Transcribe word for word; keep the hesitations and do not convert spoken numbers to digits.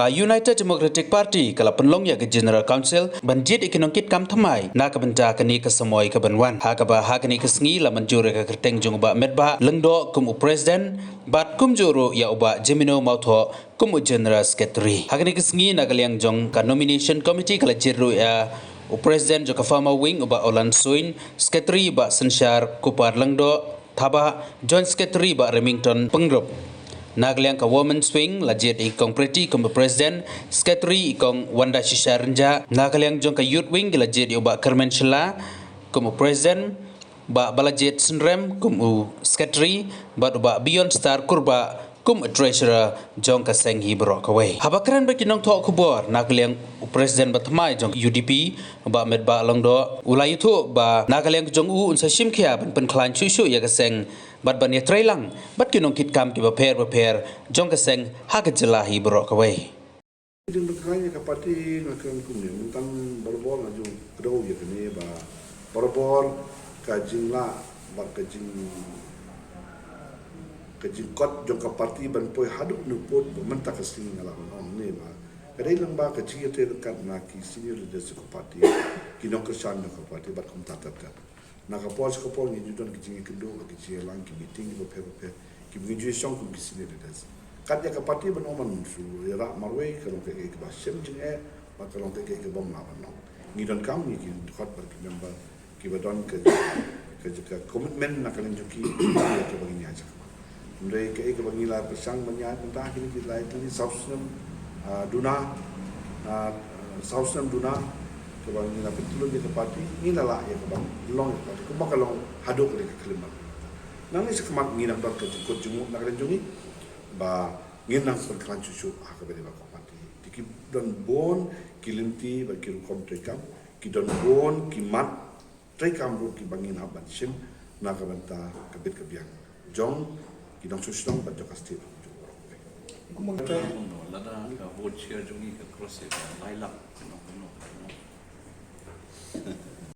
United Democratic Party ka la pynlong ïa ka General Council ban jied ïa ki nongkitkam thymmai na ka bynta kane ka samoi ka ban wan. Ha kaba ha kane ka sngi la mynjur ïa ka kyrteng jong u Bah Metbah Lyngdoh kum u President, bad kumjuh ruh ïa u Bah Jemino Mawthoh kum u General Secretary. Ha kane ka sngi na ka liang jong ka Nomination Committee ka la jied ruh ïa u President jong ka Farmer Wing u Bah Olan Suin, Secretary Bah Synshar Kupar Lyngdoh, Thabah, Joint Secretary Bah Remington Pyngrope. Na ka liang ka Women's Wing la jied ïa i Kong Pretty kum u President, Secretary i Kong Wanda Shisha Rynjah. Na ka liang jong ka Youth Wing ki la jied ïa u Bah Kyrmen Shylla kum u President, Bah Balajied Synrem kum u Secretary, bad u Bah Beyond Star Kurbah kum u Treasurer jong ka seng hi baroh kawei. Haba kren bad ki nongthoh khubor na ka liang u President ba thymmai jong ka U D P, u Bah Metbah Lyngdoh, u la ïathuh ba na ka liang jong u un sa shim khia ban pynkhlaiñ shuh shuh ïa ka seng bad ban ïatreilang bad ki nongkitkam kiba pher bapher jong ka seng ha ka jylla hi baroh kawei. Jingpynkhlaiñ ïa ka party nga kren kumne, mynta barabor nga ju kdew ïa kane ba barabor ka jinglah bad ka jing, ka jingkot jong ka party ban poi haduh ne pud ba mynta ka sngi nga lah ban ong ne ba ka dei lang ba ka jingïatreilang kat na ki senior leaders jong ka party, ki nongkyrshan jong ka party bad kumta tat kat. Na ka por sha ka por ngi ju don ki jingïakynduh, ki jingïalang, ki meeting kiba pher bapher kiba ngi ju ïashong kum ki senior leaders. Kat ïa ka party ban ong ban shu ïarap marwei ka long kaei kaei kaba shem jingeh bad ka long kaei kaei kaba ym lah ban long. Ngi donkam ngi ki dkhot bad ki member kiba don ka, ka, ka commitment na ka liang jong ki ïa kaba ngin ïaid. Hynrei kaei kaba ngi la pyrshang ban ïaid mynta kine ki lai tylli saw snem, ah, duna, ah, saw snem duna kaba ngi la pyntlun ïa ka party, ngi la lah ïa kaba long ïa ka party kumba ka long haduh ka dei ka khyllipmat. Nangne shakhmat ngi nang don ka jingkut jingmut na ka liang jong ngi ba ngin nang pynkhlaiñ shuh shuh ha kaba ïadei bad ka party. Te ki don bun ki lynti bad ki rukom treikam, ki don bun ki mat treikam ruh kiba ngin hap ban shim na ka bynta ka bit ka biang jong ki nongshong shnong bad jong ka state jong u Rom. Kumba nga kren, lada ka vote share jong ngi ka cross ïa ka lai lak, kumno, kumno, kumno.